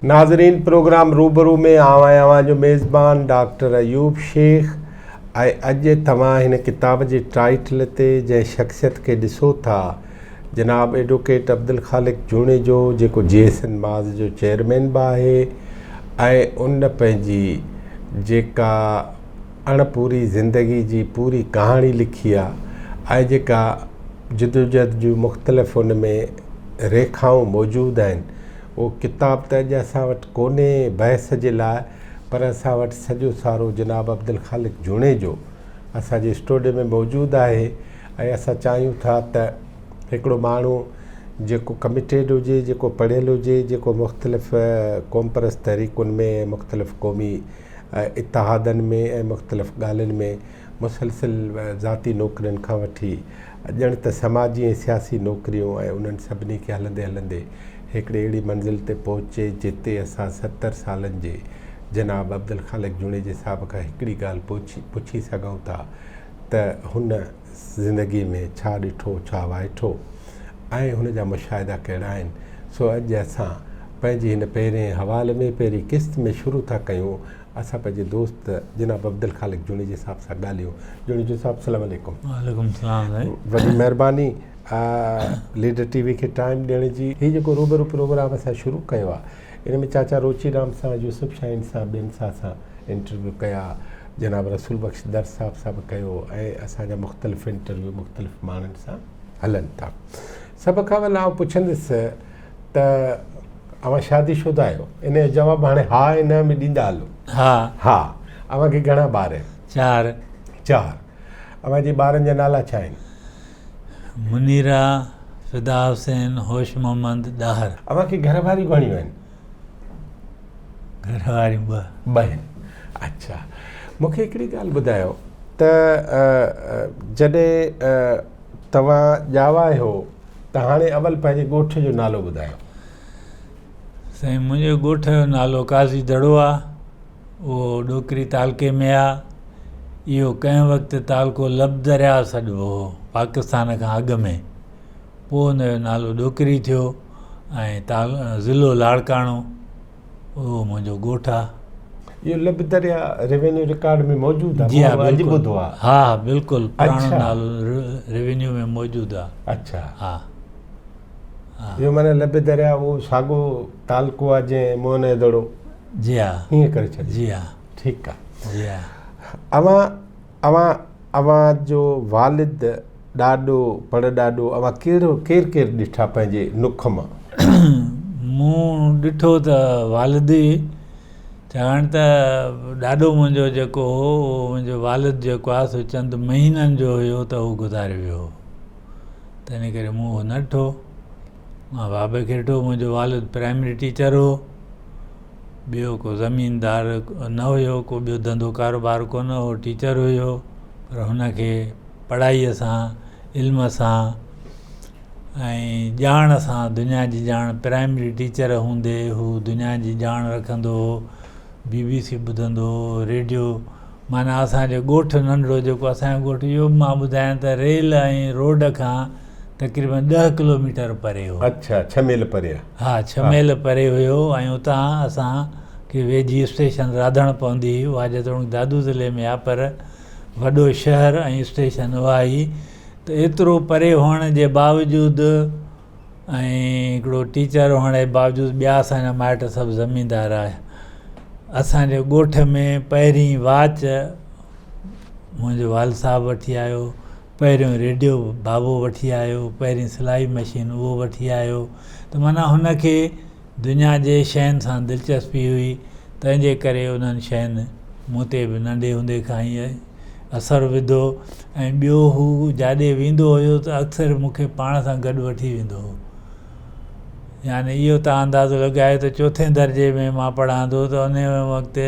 ناظرين پروگرام روبرو ۾ آئون آهيان اوهان جو ميزبان ڊاڪٽر ايوب شيخ ۽ اڄ توهان هن ڪتاب جي ٽائيٽل تي جنهن شخصيت کي ڏسو ٿا جناب ايڊوڪيٽ عبدالخالق جوڻيجو جيڪو جي ايس اين ماز جو چيئرمين به آهي ۽ ان پنهنجي جيڪا اڻ پوري زندگي جي پوري ڪهاڻي لکي آ ۽ جيڪا جدوجهد جون مختلف ان ۾ ريکائون موجود آهن اهو ڪتاب ته اڄ اسان وٽ ڪونهي بحث جي لاء پر اسان وٽ سڄو سارو جناب عبدالخالق جوڻيجو اسان جي اسٽوڊيو ۾ موجود آهي ۽ اسان چاهيون ٿا ته هڪڙو ماڻهو جيڪو ڪميٽيڊ هجي جيڪو پڙهيل هجي جيڪو مختلف قومپرست تحريڪن ۾ ۽ مختلف قومي اتحادن ۾ ۽ مختلف ڳالهين ۾ مسلسل ذاتي نوڪرين کان وٺي ڄڻ ته سماجي ۽ سياسي نوڪريون ۽ انهن سڀني کي هلندي هلندي هڪڙي اهڙي منزل تي پهچي جتي اسان 70 سالن جي جناب عبدالخالق جوڻيجي صاحب کان هڪڙي ڳالهه پڇي پڇي سگهون ٿا ته هن زندگي ۾ ڇا ڏٺو ڇا وائٺو ۽ هن جا مشاهدا ڪهڙا آهن سو اڄ اسان پنهنجي هن پهرين حوالي ۾ پهرين قسط ۾ شروع ٿا ڪيون اسان پنهنجي دوست جناب عبدالخالق جوڻيجي صاحب سان ڳالهيون. جوڻيجو صاحب السلام عليڪم. وعليڪم السلام سائين. وڏي مهرباني ليڊر ٽي وي کي ٽائيم ڏيڻ جي. هي جيڪو روبرو پروگرام اسان شروع ڪيو آ ان ۾ چاچا روچي رام سان يوسف شاهين سان ٻين سان اسان انٽرويو ڪيا جناب رسول بخش درس صاحب سان به ڪيو ۽ اسان جا مختلف انٽرويو مختلف ماڻهن سان هلن ٿا. سڀ کان اول آئون پڇندس ته اوهان شادي شده آهيو؟ ان جو جواب هاڻي ها ۽ نه ۾ ڏيندا هلو. ها. ها. اوهان کي گهڻا ٻار آهن؟ چار. چار. اوهان جي ٻارن جا نالا ڇا آهن؟ منيره، فدا حسين، هوش محمد، ڏاهر. اوهان کي گهر واريون گهڻيون آهن؟ گهر واريون ٻه. ٻه آهن. اڇا. مون کي هڪڙي ڳالهه ٻڌايو ته جڏهن توهان ڄاوا آهيو ته هاڻي اول پنهنجي ڳوٺ جو نالو ٻڌايو. سائين منهنجي ڳوٺ جو نالو قاضي دڙو آ اهو ڏوڪري تعلقي ۾ آ اهو ڪنهن وقت تعلقو لب درياء سڏبو هو پاڪستان کان اڳ ۾ پوء ان جو نالو ڏوڪري ٿيو ۽ ضلعو لاڙڪاڻو اهو منهنجو ڳوٺ آ. اهو لب دريا روينيو رڪارڊ ۾ موجود آ؟ جي ها مون اڄ بلڪل ٻڌو آ. ها ها بلڪل پراڻو اڇا. نالو روينيو ۾ موجود آ. اڇا. ها ها. اهو معنيٰ لب دريا اهو ساڳو تعلقو آ جنهن موهن جو دڙو جي ها. ائين ڪري ڇڏيو. جي ها. ٺيڪ آ. جي ها. اوهان اوهان اوهان جو والد، ڏاڏو، پڙ ڏاڏو اوهان ڪهڙو ڪير ڪير ڏٺا پنهنجي نک مان؟ مون ڏٺو ته والد ئي، ڇاڪاڻ ته ڏاڏو منهنجو جيڪو هو اهو منهنجو والد جيڪو آهي سو چند مهينن جو هيو ته هو گذاري ويو هو، تنهن ڪري مون اهو نه ڏٺو. مان بابي کي ڏٺو، منهنجو والد پرائمري ٽيچر هو. ٻيو ڪو زميندار نه هيو، ڪو ٻيو ڌنڌو ڪاروبار ڪونه هو، ٽيچر هيو پر هن کي پڙهائيء سان، علم سان ۽ ڄاڻ سان دنيا جي ڄاڻ پرائمري ٽيچر هوندي هو دنيا جي ڄاڻ رکندو هو، بي بي سي ٻڌندو هو، ريڊيو معنيٰ اسان جو ڳوٺ ننڍڙو جيڪو اسان جو ڳوٺ اهو به مان ٻڌايان ته ريل ۽ روڊ کان تقريبن 10 ڪلوميٽر پري هو. اڇا 6 ميل پري آ. ها 6 ميل پري هيو ۽ اتان اسان کي ويجهي اسٽيشن راڌڻ پوندي هئي اها جيتوڻيڪ دادو ضلعي ۾ آ پر وڏو شهر ۽ اسٽيشن اها هئي ته ايترو پري هئڻ جي باوجود ۽ هڪڙو ٽيچر هئڻ جي باوجود ٻيا اسان جا مائٽ سڀ زميندار آهي اسان جي ڳوٺ ۾ پهرين واچ منهنجو والد صاحب وٺي آيو پهريون ريڊيو بابو وٺي آيو پهرين سلائي مشين اهو وٺي آيو ته معنيٰ هن کي دنيا جي شين سان دلچسپي هئي تنهن جي ڪري انهن شين مون تي به ننڍي هوندي کان ئي اثر وڌو ۽ ٻيو هو جاڏي ويندو هيو ته اڪثر مون کي پاڻ سان گڏ وٺي ويندو هو. يعني اهو تان اندازو لڳايو ته چوٿين درجي ۾ مان پڙهان ٿو ته ان وقت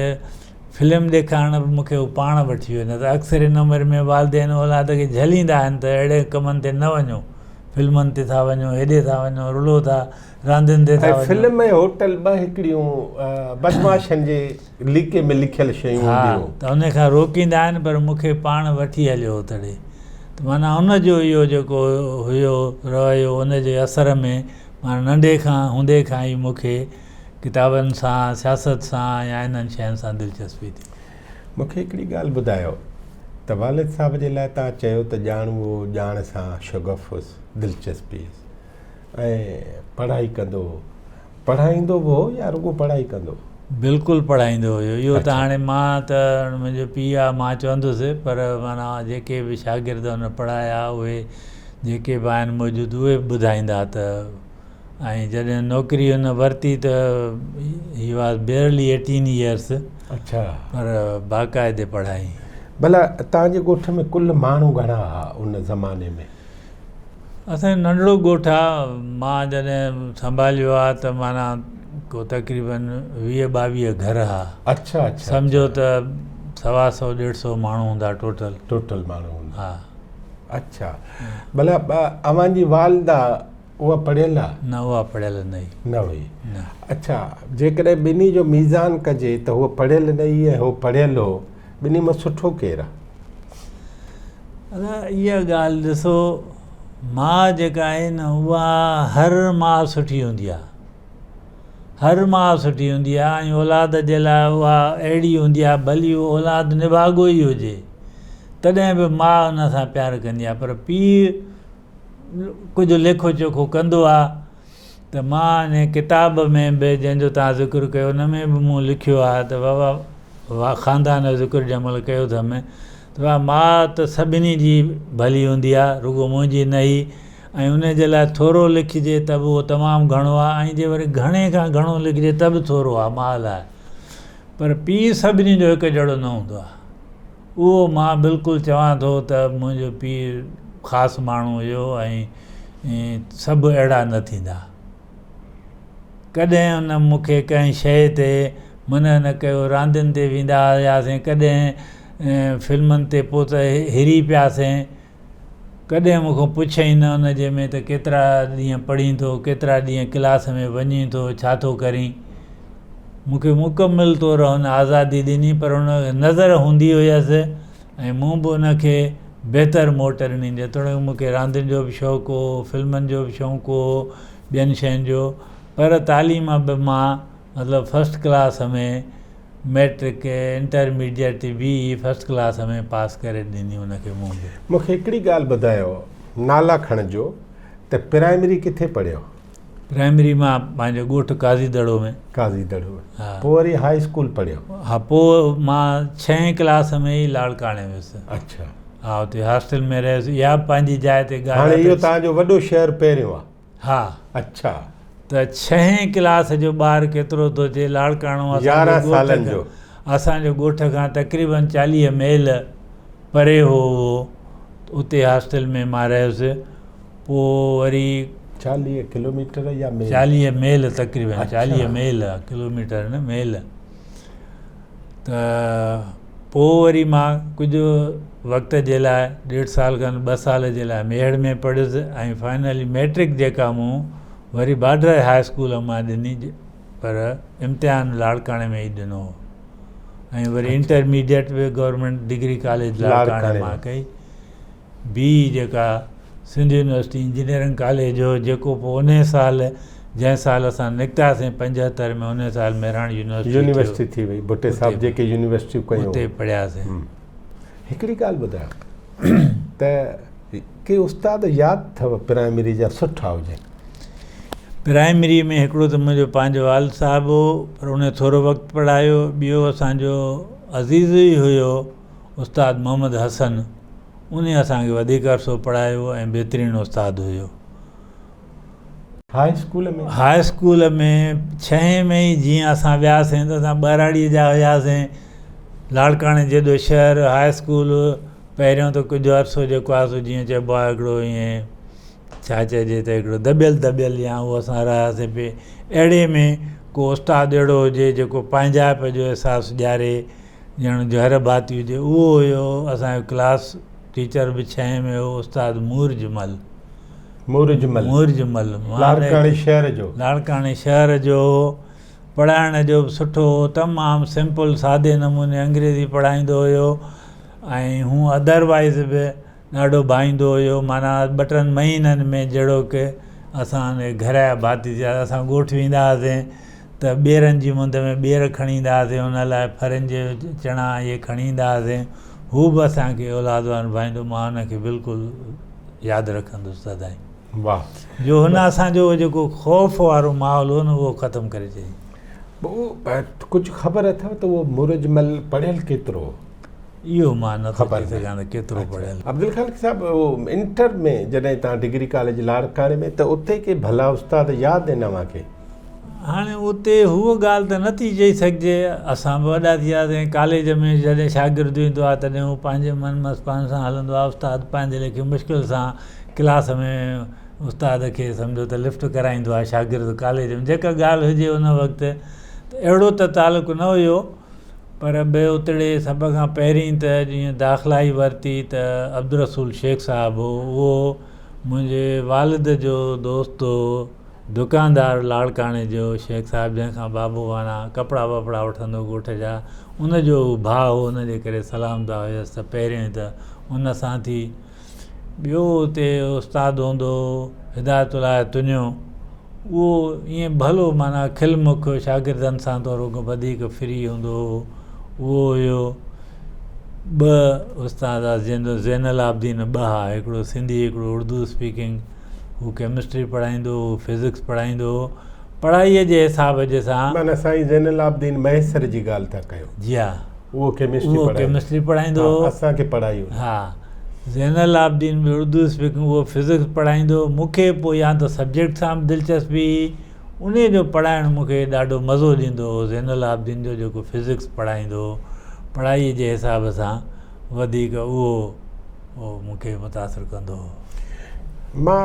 فلم ڏيکارڻ به مون کي هو پاڻ وٺي ويو نه ته اڪثر ان عمر ۾ والدين اولاد کي جهليندا آهن ته اهڙي ڪمن تي نه وڃو فلمن تي ٿا وڃو هيڏي ٿا وڃو رلو ٿا راندين تي ٿا ۽ وڃو. فلم ۽ هوٽل ٻه هڪڙيون بدمعاشن جي ليڪي ۾ لکيل شيون ها هونديون هيون. ته ان کان روڪيندا آهن پر مون کي پاڻ وٺي هليو هو تڏهن ته معنيٰ ان جو اهو جيڪو هيو رويو ان جي اثر ۾ معنيٰ ننڍي کان هوندي کان ئي مون کي ڪتابن سان، سياست سان يا انهن شين سان دلچسپي ٿي. مون کي هڪڙي ڳالهه ٻڌايو ته والد صاحب جي لاء توهان چيو ته ڄاڻو هو، ڄاڻ سان شغف هيس، دلچسپي هيس ۽ پڙهائي ڪندو هو. پڙهائيندو به هو يا رڳو پڙهائي ڪندو هو؟ بلڪل پڙهائيندو هيو. اهو ته هاڻي مان ته منهنجو پيء آ مان چوندس پر معنيٰ جيڪي به شاگرد هن پڙهايا اهي جيڪي به آهن موجود اهي به ٻڌائيندا ته ۽ جڏهن نوڪري هن ورتي ته هي واز بيئرلي ايٽين ايئرس اڇا پر باقاعدي پڙهائي. ڀلا توهان جي ڳوٺ ۾ ڪل ماڻهو گهڻا ها ان زماني ۾؟ اسان جو ننڍڙو ڳوٺ آ مان جڏهن سنڀاليو آ ته معنيٰ ڪو تقريبن 20 22 گهر ها. اڇا اڇا سمجهو ته سوا سو ڏيڍ سو ماڻهو هوندا ٽوٽل. ٽوٽل ماڻهو هوندا. ها. اڇا ڀلا اوهان جي والده اها پڙهيل آ؟ نه اها پڙهيل نه هئي. نه هئي. نه. اڇا جيڪڏهن ٻنهي جو ميزان ڪجي ته هوء پڙهيل نه هئي ۽ هو پڙهيل هو، ٻنهي مان سٺو ڪير آ؟ ادا اها ڳالهه ڏسو ماء جيڪا آهي نه اها هر ماء سٺي هوندي آ. هر ماء سٺي هوندي آ ۽ اولاد جي لاء اها اهڙي هوندي آ ڀلي اهو اولاد نڀاڳو ئي هجي تڏهن به ماء ان سان پيار ڪندي آ پر پيء ڪجهه ليکو چوکو ڪندو آ ته مان ان ڪتاب ۾ به جنهن جو توهان ذڪر ڪيو ان ۾ به مون لکيو آ ته بابا خاندان جو ذڪر جنهن مهل ڪيو اٿم ته بابا ماء ته سڀني جي ڀلي هوندي آ رڳو منهنجي نه هئي ۽ ان جي لاء ٿورو لکجي ته به اهو تمام گهڻو آ ۽ جي وري گهڻي کان گهڻو لکجي ته به ٿورو آ ماء لاء پر پيء سڀني جو هڪ جهڙو نه هوندو آ. اهو مان بلڪل چوان ٿو ته منهنجو پيء خاص ماڻهو هيو ۽ سڀ اهڙا نه ٿيندا. ڪڏهن هن مون کي ڪنهن شيء تي منع نه ڪيو. راندين تي ويندا هياسين، ڪڏهن فلمن تي پوء ته هري پياسين. ڪڏهن مون کان پڇيائين نه ان جي ۾ ته ڪيترا ڏينهن پڙهين ٿو، ڪيترا ڏينهن ڪلاس ۾ وڃين ٿو، ڇا ٿو ڪرين. مون کي مڪمل طور هن آزادي ڏني پر ان کي نظر هوندي هيس ۽ مون به ان کي بهتر موٽ ڏني. جيتوڻيڪ مون کي راندين جو به شوق هو، فلمن جو به شوق هو، ٻين شين جو پر تعليم به مان مطلب first class ۾ matric, intermediate, B A first class ۾ pass ڪري ڏني ان کي مون به. مون کي هڪڙي ڳالهه ٻڌايو نالا کڻجو ته پرائمري ڪٿي پڙهيو؟ پرائمري مان پنهنجي ڳوٺ قاضي دڙو ۾. قاضي دڙو ۾. ها. پوء وري هاء اسڪول پڙهيو؟ ها پوء مان ڇهين ڪلاس ۾ ئي لاڙڪاڻي ويس. اڇا. ها اتي هاسٽل ۾ رهيس اها به پنهنجي جاء تي ڳالهه آهي. هاڻي اهو توهان جو وڏو شهر پهريون آهي. ها. اڇا. ته ڇهين ڪلاس جو ٻار ڪيترو ٿو اچي لاڙڪاڻو اسان جي يارهن ڳوٺ سالن کان جو. اسان جي ڳوٺ کان تقريبن 40 ميل پري هو اهو اتي هاسٽل ۾ مان رهيس پوء وري. 40 ڪلوميٽر يا ميل؟ 40 ميل تقريبن اڇا. 40 ميل ڪلوميٽر نه ميل ته پوء وري مان ڪجهه وقت جي لاء ڏيڍ سال کن ٻه سال جي لاء ميهڙ ۾ پڙهيس ۽ فائنلي مئٽرڪ جيڪا مون وري بارڊر هاء اسڪول مان ڏني پر امتحان لاڙڪاڻي ۾ ئي ڏنو هو ۽ وري انٽرميڊيٽ به گورنمينٽ ڊگري ڪاليج لاڙڪاڻي مان ڪئي. بي جيڪا سنڌ يونيورسٽي انجنيئرنگ ڪاليج هو جيڪو پوء انهي سال جنهن سال اسان نڪتاسين 75 ۾ انهي سال مهراڻ يونيورسٽي يونيورسٽي ٿي وئي ڀٽي صاحب جيڪي يونيورسٽيون ڪيون اتي پڙهياسين. هڪڙي ڳالهه ٻڌايو ته ڪي استاد ياد اٿو پرائمري جا سٺا هجن؟ پرائمري ۾ هڪڙو ته منهنجو پنهنجو والد صاحب هو پر انهي ٿورو وقت پڙهايو ٻيو اسان جو عزيز ئي هيو استاد محمد حسن انهي اسان کي وڌيڪ عرصو پڙهايو ۽ بهترين استاد هيو. High school ۾؟ High school ۾ ڇهين ۾ ئي جيئن اسان وياسين ته اسان ٻهراڙيء جا هياسين. لاڙڪاڻي جيڏو شهر، هاء اسڪول پهريون ته ڪجهه عرصو جيڪو آهي سو جيئن چئبو آهي هڪڙو ائين ڇا چئجي ته هڪڙو دٻيل دٻيل يا اهو اسان رهياسين پئي. اهڙي ۾ ڪو استاد اهڙو هجي جيڪو پنهنجائپ جو احساس ڏياري ڄڻ گهر ڀاتي هجي اهو هيو اسان جو ڪلاس ٽيچر به ڇهين ۾ هو استاد مورج مل. مورج مل. مورج مل لاڙڪاڻي شهر جو. لاڙڪاڻي شهر جو هو. پڙهائڻ جو به سٺو هو تمام سمپل سادي نموني انگريزي پڙهائيندو هيو ۽ هو ادروائيز به ڏاڍو ڀائيندو هيو معنيٰ ٻه ٽن مهينن ۾ جهڙوڪ اسان گهر جا ڀاتي ٿيا اسان ڳوٺ ويندا هئاسين. ته ٻيرن جي مند ۾ ٻير کڻي ايندا هئاسين ان لاء ڦرين جي چڻا اهي کڻي ايندا هئاسين هو به اسان کي اولاد وانگر ڀائيندو مان ان کي بلڪل ياد رکندس سدائين. واھ. جو هن اسان جو جيڪو خوف وارو ماحول هو نه اهو ختم ڪري ڇڏيائين. ڪجهه خبر اٿو ته اهو مورجمل پڙهيل ڪيترو هو؟ اهو مان نه ٿو چئي سگهان ته ڪيترو پڙهيل. عبدالخالق صاحب اهو انٽر ۾ جڏهن توهان ڊگري ڪاليج لاڙڪاڻي ۾ ته اتي ڪي ڀلا استاد ياد آهن اوهان کي؟ هاڻي اتي هوء ڳالهه ته نه ٿي چئي سگهجي، اسان به وڏا ٿي وياسين، ڪاليج ۾ جڏهن شاگرد ايندو آهي تڏهن هو پنهنجي من مستان سان هلندو آهي، استاد پنهنجي ليکي مشڪل سان ڪلاس ۾ استاد کي سمجهو ته لفٽ ڪرائيندو آهي شاگرد ڪاليج ۾ جيڪا ڳالهه هجي ان وقت ته اهڙو ته تعلق نه هيو پر به اتڙي سڀ کان پهرين ته جيئن داخلا ئي ورتي ته عبدالرسول شيخ صاحب هو اهو منهنجي والد جو دوست هو دڪاندار لاڙڪاڻي جو شيخ صاحب جنهن کان بابو وانا ڪپڙا وپڙا وٺندو ڳوٺ جا ان جو هو ڀاء هو ان جي ڪري سلام دعا هيس ته پهريون ته ان سان ٿي ٻيو اتي استاد هوندو هو هدايت الله تنيو اهو ائين ڀلو معنيٰ کل مک شاگردن سان ٿورو وڌيڪ فري هوندو هو اهو هيو ٻه استاد هئا جنهن جو زين العابدين ٻه ها هڪڙو سنڌي هڪڙو اردو اسپيڪنگ هو ڪيمسٽري پڙهائيندو هو فزڪس پڙهائيندو هو پڙهائيء جي حساب جي سان معنيٰ سائين زين العابدين مهيسر جي ڳالهه ٿا ڪيو. جي ها. اهو ڪيمسٽري پڙهائيندو. اهو ڪيمسٽري پڙهائيندو هو. ها اسان کي پڙهائي هن. ها زين العابدين به اردو اسپيڪنگ اهو فزڪس پڙهائيندو هو. مون کي پوء يا ته سبجيڪٽ سان به دلچسپي هئي انهيء جو پڙهائڻ مون کي ڏاڍو مزو ڏيندو هو زين العابدين جو جيڪو فزڪس پڙهائيندو هو پڙهائيء جي حساب سان وڌيڪ اهو مون کي متاثر ڪندو هو. مان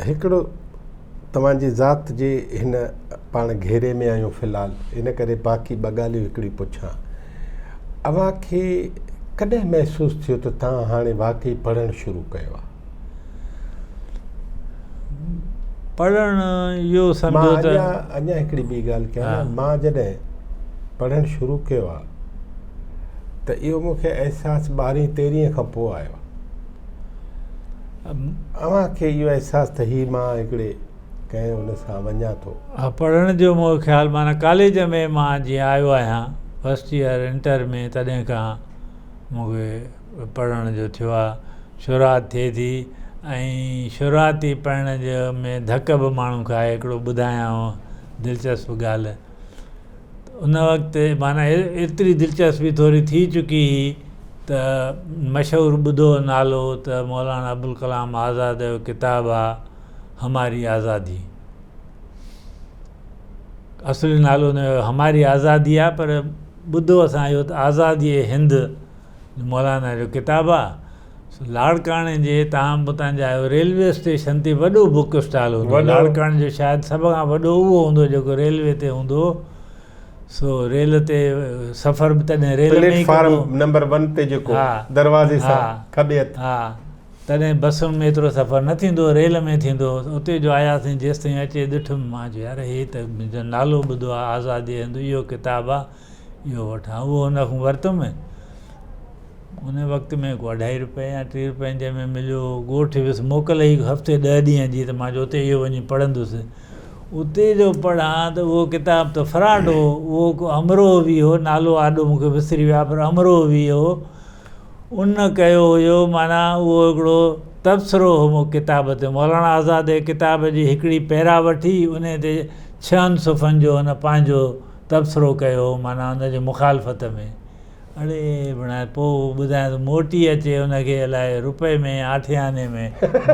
هڪڙو توهان جي ذات جي هن پاڻ گهيري ۾ آهيون في الحال ان ڪري باقي ٻه ڳالهيون هڪڙي پڇان اوهان کي ڪڏهن محسوس ٿيو ته توهان هاڻي واقعي پڙهڻ شروع ڪيو آهي؟ پڙهڻ اهو سمجهو ته مان اڃا هڪڙي ٻي ڳالهه ڪيان نه مان جڏهن پڙهڻ شروع ڪيو آهي ته اهو مون کي احساس ٻارهين تيرهين کان پوء آيو آهي اوهان کي اهو احساس ته هي مان هڪڙي ڪنهن ان سان وڃان ٿو. ها پڙهڻ جو مون کي خيال معنيٰ ڪاليج ۾ مان جيئن آيو آهيان فرسٽ ايئر انٽر ۾ تڏهن کان مون کي پڙهڻ جو ٿيو آهي شروعات ٿئي ٿي ۽ شروعاتي پڙهڻ جو ۾ ڌڪ به ماڻهو کائي هڪڙو ٻڌايانو دلچسپ ڳالهه ان وقت معنيٰ ايتري دلچسپي ٿوري ٿي چڪي هئي ته مشهور ٻڌو نالو ته مولانا ابوالڪلام آزاد جو ڪتاب آ هماري آزادي اصلي نالو ان جو هماري آزادي آ پر ٻڌو اسان اهو ته آزادي هند مولانا جو ڪتاب آ لاڙڪاڻي جي تان اتان جا آهيو ريلوي اسٽيشن تي وڏو بڪ اسٽال هوندو لاڙڪاڻي جو شايد سڀ کان وڏو اهو هوندو جيڪو ريلوي تي هوندو سو ريل تي سفر به تڏهن rail ۾ plate form number one تي جيڪو دروازي سان کٻي هٿ ها تڏهن بسن ۾ ايترو سفر نه ٿيندو هو ريل ۾ ٿيندو هو اتي جو آياسين جيستائين اچي ڏٺم مان چيو يار هي ته نالو ٻڌو آهي آزادي هند اهو ڪتاب آهي اهو وٺان اهو هن کان ورتم ان وقت ۾ ڪو اڍائي روپئي يا ٽي روپين جنهن ۾ مليو هو ڳوٺ ويس موڪل هئي هفتي ڏهه ڏينهن جي ته مان چيو اتي اهو وڃي پڙهندس اتي جو پڙهان ته اهو ڪتاب ته فراڊ هو اهو ڪو امروهوي هو نالو آڏو مون کي وسري ويو آهي پر امروهوي هو ان ڪيو هيو معنيٰ اهو هڪڙو تبصرو هو مون ڪتاب تي مولانا آزاد جي ڪتاب جي هڪڙي پيرا وٺي ان تي ڇهن صفحن جو هن پنهنجو تبصرو ڪيو هو معنيٰ ان جي مخالفت ۾ اڙي بڻائي پوء ٻڌايان ته موٽي اچي ان کي الائي روپئي ۾ يا اٺين آني ۾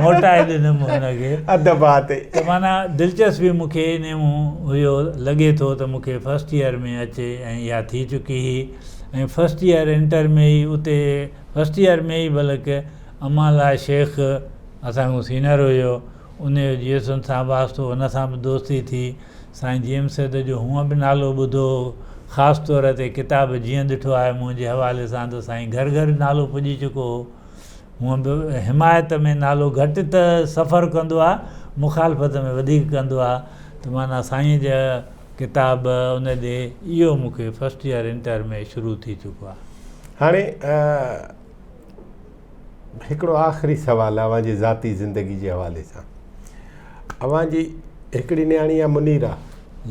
موٽائي ڏنم هن کي. اڌ ڀاء تي. ته معنيٰ دلچسپي مون کي انهي مون هيو لڳي ٿو ته مون کي فرسٽ ايئر ۾ اچي ۽ اها ٿي چڪي هئي ۽ فرسٽ ايئر انٽر ۾ ئي اتي فرسٽ ايئر ۾ ئي بلڪ امان الله شيخ اسان کان سينئر هيو ان جو جيئسن سان واسطو ان سان به دوستي ٿي. سائين جي ايم سيد جو هونء به نالو ٻڌو هو، خاص طور تي ڪتاب جيئن ڏٺو آهي مون جي حوالي سان ته سائين گهر گهر نالو پڄي چڪو هو. هونء به حمايت ۾ نالو گهٽ ته سفر ڪندو آهي، مخالفت ۾ وڌيڪ ڪندو آهي ته معنيٰ سائين جا ڪتاب ان ڏي اهو مون کي فرسٽ ايئر انٽر ۾ شروع ٿي چڪو آهي. هاڻي هڪڙو آخري سوال اوهان جي ذاتي زندگي جي حوالي سان. اوهان جي هڪڙي نياڻي آ منيرا.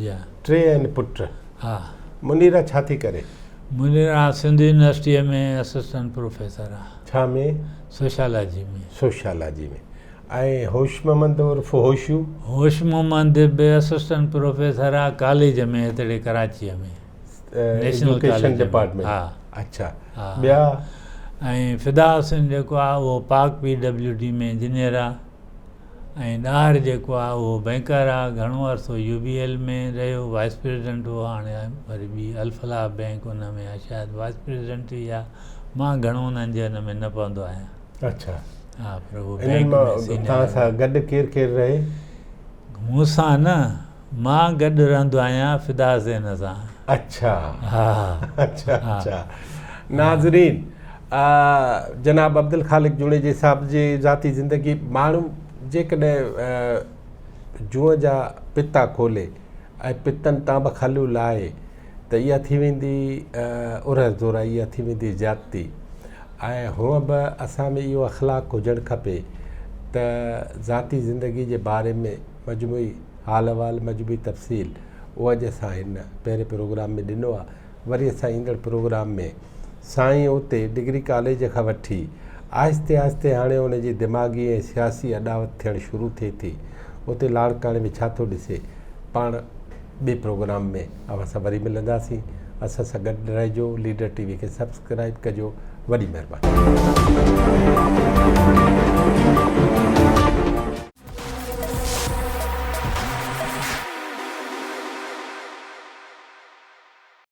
جي ها. ٽي آهن پٽ. ها. منيرا ڇا ٿي ڪري؟ منيرا سنڌ يونيورسٽيء ۾ اسسٽنٽ پروفيسر آ. ڇا ۾؟ سوشالاجي ۾. سوشالاجي ۾. ۽ هوش محمد عرف هوشو؟ هوش محمد به اسسٽنٽ پروفيسر آ ڪاليج ۾ هتڙي ڪراچيء ۾. National education college ۾. ڊپارٽمينٽ. ها. اڇا. ها. ٻيا؟ ۽ فدا حسين جيڪو آ اهو پاڪ پي ڊبليو ڊي ۾ انجنيئر آ. ۽ ڏاهر جيڪو آ اهو بئنڪر آ گهڻو عرصو يو بي ايل ۾ رهيو وائيس پريزيڊنٽ هو هاڻي وري ٻي الفلاح بئنڪ ان ۾ آ شايد وائيس پريزيڊنٽ ئي آ مان گهڻو انهن جي ان ۾ نه پوندو آهيان. اڇا ها پر هو انهن بئنڪ ۾ مان سينئر توهان آ. سان گڏ ڪير ڪير رهي؟ مون سان نه مان گڏ رهندو آهيان فدا حسين سان. اڇا ها اڇا ها اڇا ناظرين جناب عبدالخالق جوڻيجي صاحب جي ذاتي زندگي ماڻهو جيڪڏهن جونء جا پتا کولي ۽ پتن تان به کلون لاهي ته اها ٿي ويندي ارهه زورائي اها ٿي ويندي زيادتي ۽ هونء به اسان ۾ اهو اخلاق هجڻ کپي ته ذاتي زندگي جي باري ۾ مجموعي حال احوال مجموعي تفصيل اهو اڄ اسان هن پهرين پروگرام ۾ ڏنو آ وري اسان ايندڙ پروگرام ۾ سائين اتي ڊگري ڪاليج کان وٺي آهستي آهستي هاڻي ان جي دماغي ۽ سياسي اڏاوت ٿيڻ شروع ٿئي ٿي اتي لاڙڪاڻي ۾ ڇا ٿو ڏسي پاڻ ٻئي پروگرام ۾ اوهان سان وري ملنداسين اسان سان گڏ رهجو ليڊر ٽي وي کي سبسڪرائب ڪجو وڏي مهرباني.